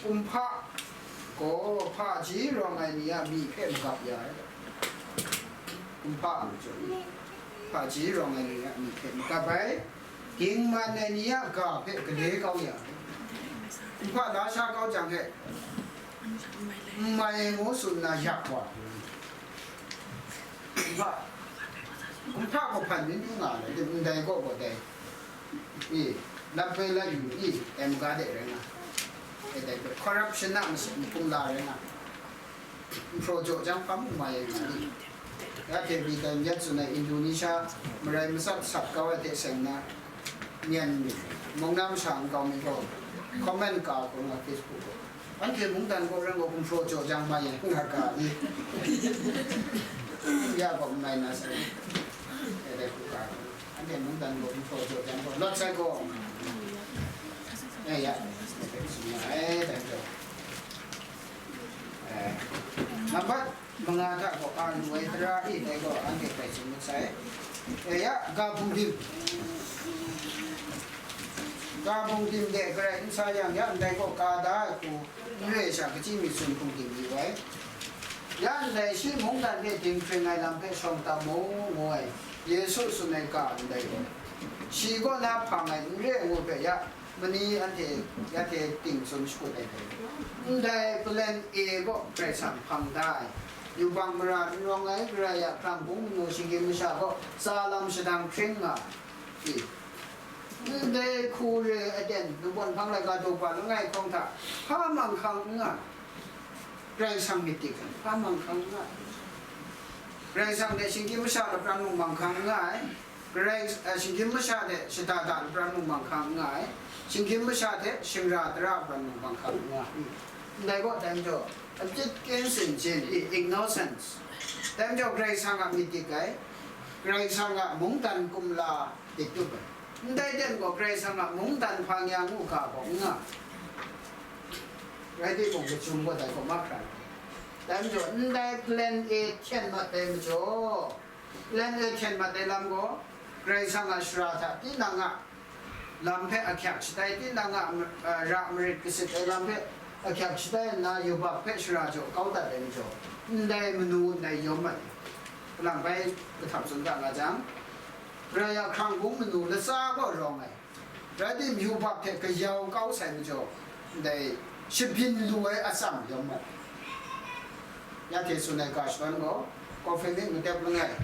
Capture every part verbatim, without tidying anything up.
Kumhpa gaw hpaji rawng ai ni a myi hpe magap ya ai. Kumhpa a majaw ni, hpaji rawng ai ni a myi hpe magap ai, ging man ai ni a ga hpe gale kau ya ai. Kumhpa la sha kau jang he, n mai ai ngu tsun nna yak wa ai. Kumhpa, kumhpa gaw hpan myit yu nga ai, ndai gaw gaw dai. I, lat bai lat yu i, dai maga de rai nga. E dai hpe corruption a masin hkum la rai nga. Nhpraw jaw jang hpa mung mai ai nga i. Ya hte Britain ya tsun ai Indonesia marai matsat sat kau ai hte seng na, myen mi, mung na masha nkau mi gaw comment ka hkrum nga Facebook gaw. Anhte mungdan gaw ran gaw gumhpraw jaw jang mai ai nga ga i. Ya gaw n mai na sai. E dai hku ga. Anhte mungdan gaw gumhpraw jaw jang gaw lawt sai gaw. E ya. E dai gaw. E. Nambat manga hta gaw a lu ai tara e dai gaw anhte hpai tsun mat sai. E ya, ga bungdim. Ga bungdim de garai n sa yang, ya ndai gaw ka da ai hku n re ai sha, kaji mi tsun hpung ting yu ai. Ya ndai shi mungdan hpe dinghpring ai lam hpe shawng tam mu, ngu ai, Yesu tsun ai ga ndai gaw, shi kaw na hpang ai n re ai ngu hpe ya, mani anhte ya hte ting tsun shakut ai hpe, ndai plan A gaw Karai Kasang hpang da ai, yubak mara n rawng ai, Karai a hkrang bung manu shinggyim masha gaw tsa lam shadang hkring nga ai. Ndai hku re aten, ningbawn hpang laika daw pa langai hkawng hta, hpa manghkang n nga, Karai Kasang myit dik ai, hpa manghkang n nga. Karai Kasang hte shinggyim masha lapran mung manghkang n nga ai, Karai, eh, shinggyim masha hte shada da lapran mung manghkang n nga ai, shinggyim masha hte shingra tara lapran mung manghkang n nga ai. Ndai gaw, dai majaw, a chit kyen sin jin i, innocence. Dai majaw, Karai Kasang a myit dik ai, Karai Kasang a mungdan kumla dik tup ai. Ndai ten gaw Karai Kasang a mungdan hpa nya ngu ga gaw n nga. Rai timung, lachyum gaw dai gaw mahkra ai. Dai majaw, ndai plan A hten mat ai majaw, plan A hten mat ai lam gaw, Karai Kasang a shara hta tinang a lam hpe ahkyak shatai, tinang a, a, ra marit kasit ai lam hpe ahkyak shatai nna, yubak hpe shara jaw kau dat ai majaw, ndai manu ndai yawm mat ai. Kalang bai kahtap tsun ga nga jang, Karai a hkrang bung manu latsa gaw rawng ai, rai tim, yubak hte kayau kau sai majaw, ndai shabyin lu ai atsam yawm mat. Ya hte tsun ai ga shadawn gaw, coffee mik matep langai,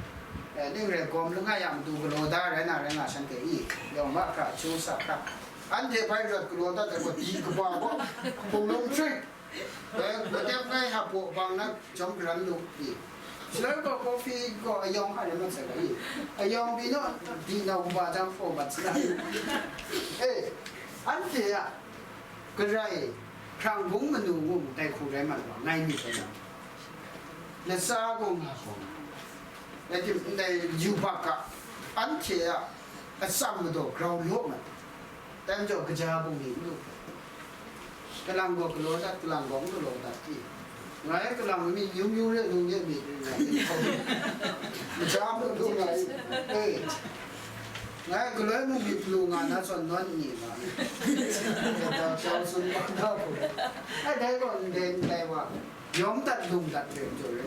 eh, ning rai gawm langai a matu galaw da rai na rai nga, shanhte i, yawng ma hkra, chu sa hkra, anhte bai rawt galaw dat ai gaw, di kaba gaw, hpung lawm hpring, eh, matep ngai hap baw bang na jawm karan lu i. Shaloi gaw coffee gaw ayawng hkra rai mat sai ga i. Ayawng pyi naw, di nau kaba jang hpaw mat sai ga i. Eh, anhte a Karai hkrang bung manu ngu mu, dai hku rai mat wa, ngai myit dai na, latsa gaw nga gaw, rai tim, ndai yubak a, anhte a atsam madaw grau law mat, dai majaw kaja bungli n lu hpe, kalang gaw galaw dat, kalang gaw n galaw dat ti. Ngai kalang mi yung yung re nung ye mi ring nga, maja mung lu nga i, e, ngai galoi mung mi plu nga na zawn nawn ni nga, jau sun wa da hku, ai dai gaw ndai ndai wa, yawm dat lung dat re majaw re,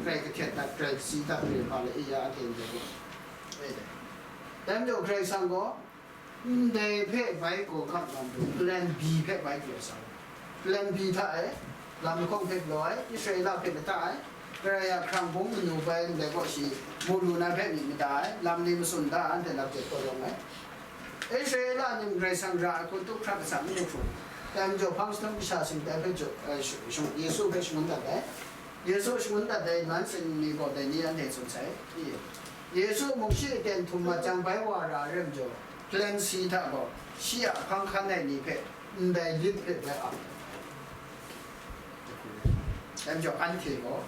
grai kahtet dat, grai kasi dat re hpa le i ya, a ten dai gaw, e dai, dai majaw Karai Kasang gaw, ndai hpe bai gaw hkap lam tu, plan B hpe bai pyaw sa u. Plan B hta e, lam lahkawng hpe galaw ai, Israela hpe lata ai, Karai a hkrang bung manu bai ndai kaw shi, mu lu na hpe myit mada ai, lam ni matsun da, anhte lap jet kawt rawng ai. Israela ni mung Karai Kasang ra ai hku tup hkrat atsam n lu hkrum. Dai majaw, hpang jahtum masha sing dai hpe jaw, eh, sh-, sh-, Yesu hpe shangun dat ai. Yesu shangun dat ai nan sing ni gaw dai ni anhte tsun sai. I, Yesu mung shi aten htum mat jang bai wa ra ai rai majaw, plan C hta gaw, shi a hpang hkan ai ni hpe ndai lit hpe bai ap. Dai majaw, anhte gaw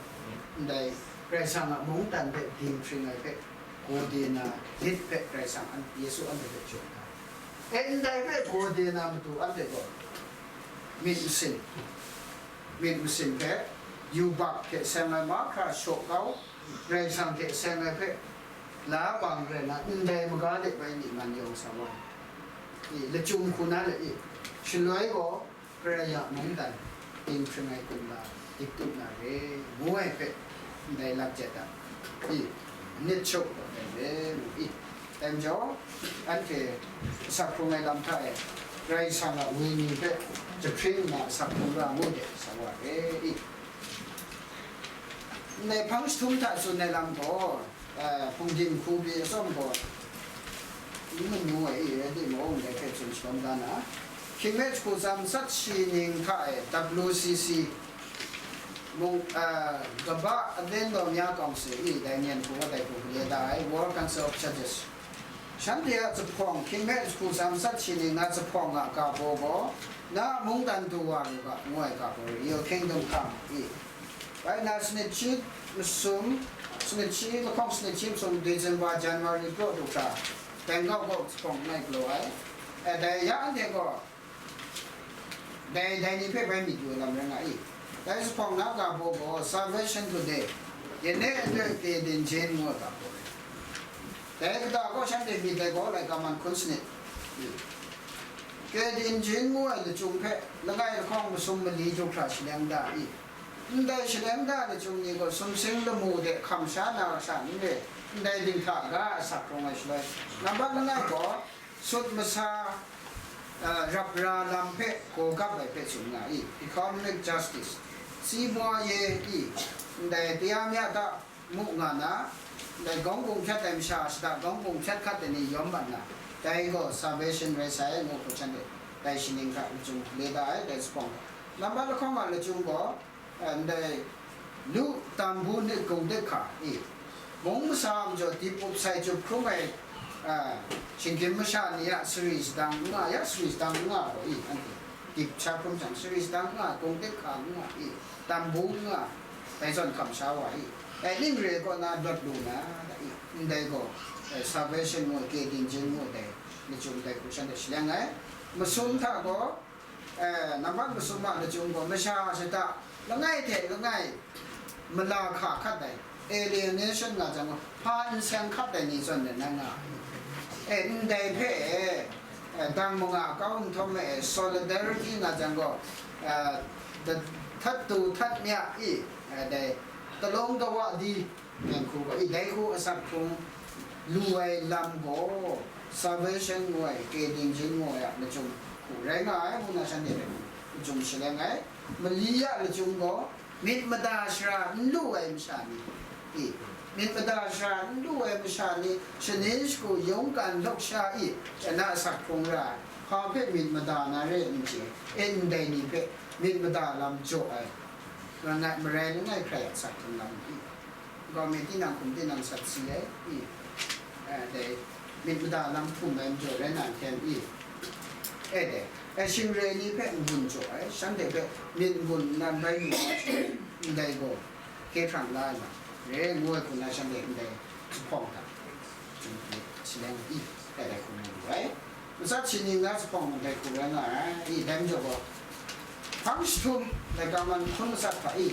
ndai Karai Kasang a mungdan hpe dinghpring ai hpe, gade na lit hpe Karai Kasang an, Yesu anhte hpe jaw ai. E, ndai hpe gade na matu anhte gaw myit masin, myit masin hpe, yubak hte seng ai mahkra shaw kau, Karai Kasang hte seng ai hpe la bang rai na, ndai maga de bai ni man yawng sa wa ai. I, lachyum hku na le i, shaloi gaw, Karai a mungdan dinghpring ai kumla, dip tup na re, ngu ai hpe, ndai lak jet ai, i, nit shuk ai re, ngu i. Dai majaw, anhte asak hkrung ai lam hta e, Karai Kasang a wenyi hpe jahpring nna asak hkrung ra ngu de, sa wa re, i. Ndai hpang jahtum hta tsun ai lam gaw, eh, hpungdim hku pyi atsawm gaw, n manu ai i rai timung, dai hpe tsun sharawng da na, hkying mi jahku tsa matsat shi ning hta e W C C mung, eh, Kaba Alen Daw Mya Kawng Sa i, dai nyan hku wa dai hku gale da ai, World Council of Churches. Shanhte a zuphpawng, hkying mi jahku tsa matsat shi ning na zuphpawng a ga baw gaw, na mungdan du wa lu ga, ngu ai ga baw, Real Kingdom Come i. Bai na, sanit shi masum, sanit shi lahkawng sanit shi masum, December, January, praw du hkra, Bangkok kaw zuphpawng langai galaw ai. E, dai ya anhte gaw, dai, dai ni hpe bai myit yu ai lam rai nga i. Dai zuphpawng na ga baw gaw, Salvation Today, Yane Atoi Keden Jen ngu ai ga baw rai. Dai kata gaw shanhte myit ai gaw, laika man hkun sanit. Keden Jen ngu ai lachyum hpe langai lahkawng masum mali du hkra shaleng da i. Ndai shaleng da lachyum ni gaw sumsing lamu de hkam sha na ra sha n re, ndai dinghta ga asak hkrung ai shaloi, nambat langai gaw sut masa, eh, rap ra lam hpe gaw gap ai hpe tsun nga i, economic justice, si mwa ye i, ndai taya mya da mu nga na, ndai gawng bung hpyat ai masha shada gawng bung hpyat hkat ai ni yawm mat na, dai gaw salvation rai sai ngu hku shanhte dai shaning hta lachyum gale da ai, dai zuphpawng. Nambat lahkawng a lachyum gaw, eh, ndai lu tam bu nit gung dek hka i, mung masa a majaw dip up sai chyup hkrum ai, eh, shinggyim masha ni a sari sadang n nga, ya sari sadang n nga gaw i, anhte dip sha hkrum jang, sari sadang n nga, gung dek hka n nga i, tam bu n nga, dai zawn hkam sha wa i, dai ning re kaw na lawt lu na, da i, ndai gaw, eh, salvation ngu ai, Keden Jen ngu ai dai lachyum dai hku shanhte shaleng ai. Masum hta gaw, eh, nambat masum a lachyum gaw, masha shada langai hte langai mala hka hkat ai, alienation nga jang gaw, hpa n seng hkat ai ni zawn rai na nga ai. E, ndai hpe e, e, dang manga kau nhtawm e, solidarity nga jang gaw, e, da-, htat tu htat mya i, e, dai, talawng kawa di, nyan hku gaw, i, dai hku asak hkrung lu ai lam gaw, salvation ngu ai, Keden Jen ngu ai a lachyum hku rai nga ai, ngu na shanhte hpe lachyum shaleng ai. Mali a lachyum gaw, myit mada shara n lu ai masha ni, i, myit mada shara n lu ai masha ni, shani shagu yawng kan lawk sha i, chana asak hkrung ra ai, hpa hpe myit mada na re n chye, e, ndai ni hpe myit mada lam jaw ai, langai, marai langai hkrai a asak hkrung lam i, gaw myit tinang hkum tinang sat si ai i, e, dai, myit mada lam hkum ai majaw rai na hten i, e, dai, e, shing re ni hpe n-gun jaw ai, shanhte hpe myit n-gun nnan bai lu ai, ndai gaw, hkye hkrang la ai lam re, ngu ai hku na shanhte ndai zuphpawng hta, chyum hte shaleng i, dai dai hku na lu ai. Matsat shi ning na zuphpawng ndai hku rai nga ai, i, dai majaw gaw, hpang jahtum, laika man hkun matsat hta i,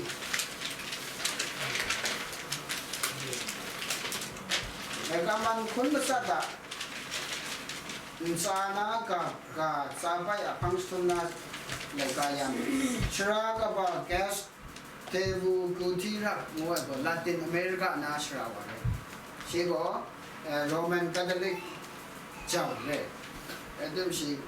laika man hkun matsat a ntsa na ga, ga tsa bai a hpang jahtum na laika yan, Shara kaba Gas Tevu Gutirak ngu ai gaw Latin America na shara wa rai. Shi gaw, eh, Roman Catholic jau re. Rai tim shi,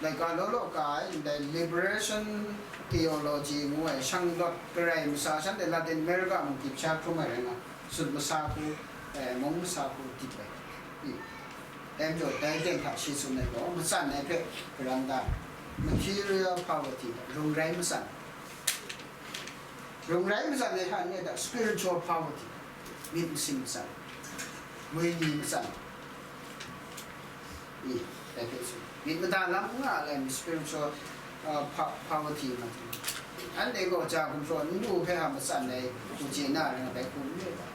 laika law law ka ai, ndai Liberation Theology ngu ai, shanglawt garai masa shanhte Latin America mung dip sha hkrum ai rai nga, sut masa hku, eh, mung masa hku dip ai. I, dai majaw, dai ten hta shi tsun ai gaw, matsan ai hpe garan da, material poverty, rung rai matsan. Rung rai matsan ai hta n rai da, spiritual poverty, myit masin matsan, wenyi matsan. I, dai hpe tsun. Myit mada lam n nga ai spiritual, uh, po-, poverty matsan. Anhte gaw ja gumhpraw n lu hpe a matsan ai, hku chye na rai nga, dai hku n rai da.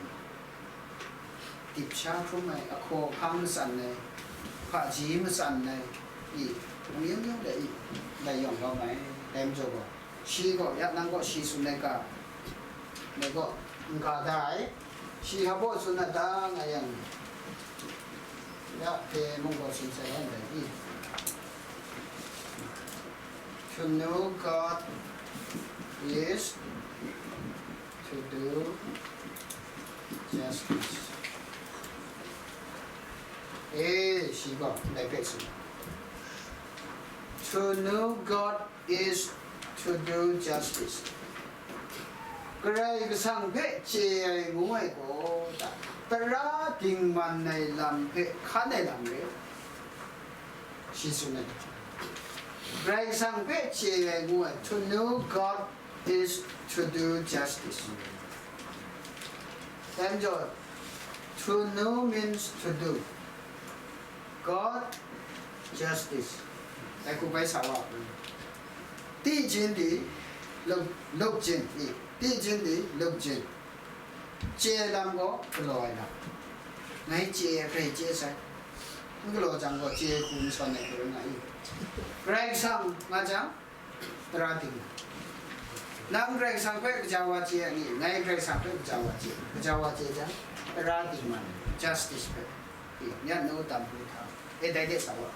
Dip sha hkrum ai, ahkaw ahkang matsan ai, hpaji matsan ai, i, amyu myu de i, dai yawng kau mai, dai majaw gaw, shi gaw, ya nang gaw shi tsun ai ga, dai gaw, n ga da ai, shi hpa baw tsun na ta nga yang, ya hpe mung gaw tsun sai ai ndai i, To know God is to do justice. Eh, shi gaw, ndai hpe tsun. To know God is to do justice. Karai Kasang hpe chye ai ngu ai gaw, tara dingman ai lam hpe hkan ai lam re. Shi tsun ai. Karai Kasang hpe chye ai ngu ai, to know God is to do justice. Then, to know means to do. God justice. Dai hku bai sa wa. သိချင်သည် လုပ်၊ လုပ်ခြင်း၊ သိချင်သည် လုပ်ခြင်း၊ ကျဲလမ်းကို ကလော်ဝဲလမ်း၊ ငါ့ကျဲ၊ ကျဲဆိုင်၊ မကလော်ကြံကို ကျဲကူမဆောင်နိုင်ဘူးငါ့။ Karai Kasang nga jang, tara dingman. Nang Karai Kasang hpe kaja wa chye ai ni, ngai Karai Kasang hpe kaja wa chye, kaja wa chye jang, tara dingman, justice hpe, nya nu tam bu hta, e dai de sa wa.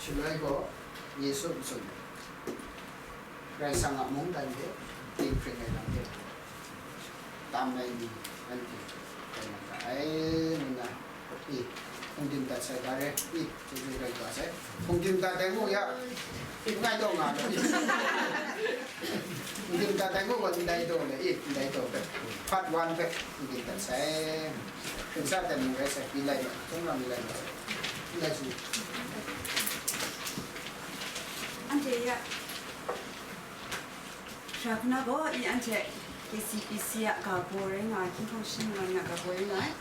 Shaloi gaw, Yesu ntsun, Karai Kasang a mungdan hte, dinghpring ai lam hte, tam ai ni, anhte, tai na ra ai, ngu na, i, hpung dim dat sai, da re, i, chyeju rai kau sai. Hpung dim dat dai mu ya, ngai taw nga lo, i. Hpung dim dat dai mu, wan ndai taw le, i, ndai taw hpe, part one hpe, hpung dim dat sai. Hpung sa dan mu rai sai, pi lai ma, hpung ram mi lai ma sai. Ndai su. Anhte ya. Hkra hkuna gaw i anhte K C P C a ga baw rai nga ai, hkying hpang shi ningnan a ga baw rai nga ai.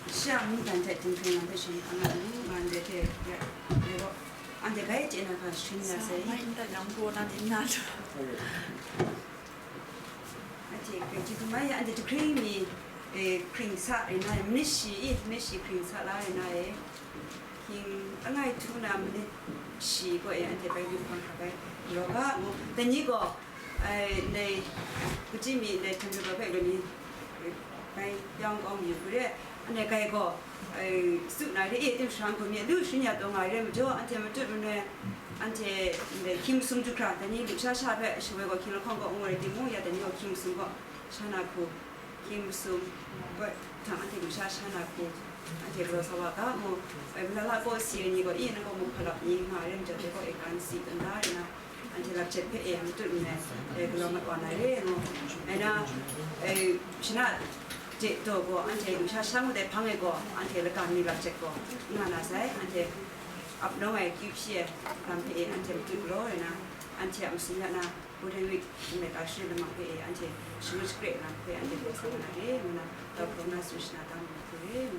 Shi a mungdan hte dinghpring lam hpe shangun nga ai, nga ndai hte rai, rai gaw, anhte bai chye na hkra sharin ya sai. Sa mai nta yang baw na ni na lu. Anhte bai chye hkrum ai, anhte jahkring mi, e, hkring sa rai na ai, manit shi i, manit shi hkring sa la rai na ai. Hkying langai htu na manit shi gaw e, anhte bai lu hpang hkra bai galaw ga mu. Dai ni gaw, ai, ndai, kaji mi ndai htem lu hpe lu ni, bai yawng kawng yu hku re, anhte grai gaw, ai, tsu na re, e, tim sharang hku mi lu sharin ya taw nga re majaw, anhte matut manoi, anhte ndai hkying masum du hkra, dai ni lusha sha hpe shawoi gaw hkying lahkawng gaw n rai timung, ya dai ni gaw hkying masum gaw sha na hku, hkying masum gaw htang anhte lusha sha na hku, anhte galaw sa wa ga mu. Ai, malala kaw si ai ni gaw, i, nang gaw mu hkalap ni nga re majaw, dai gaw e kan si kan da re na, anhte lap jep hpe e matut nngai, e, galaw mat wa na re ngu. Ai na, e, shana de daw gaw, anhte lusha sha ngut ai hpang e gaw, anhte laka mi lap jep gaw nga na sai, anhte ap nawng ai akyu hpyi ai lam hpe e anhte matut galaw ai na, anhte a masum ya na, Golden Week nme ta shi lamang hpe e anhte shangun shakre lam hpe anhte hpe sa na re ngu na, tau hkawm na tsun shana da mu hku re ngu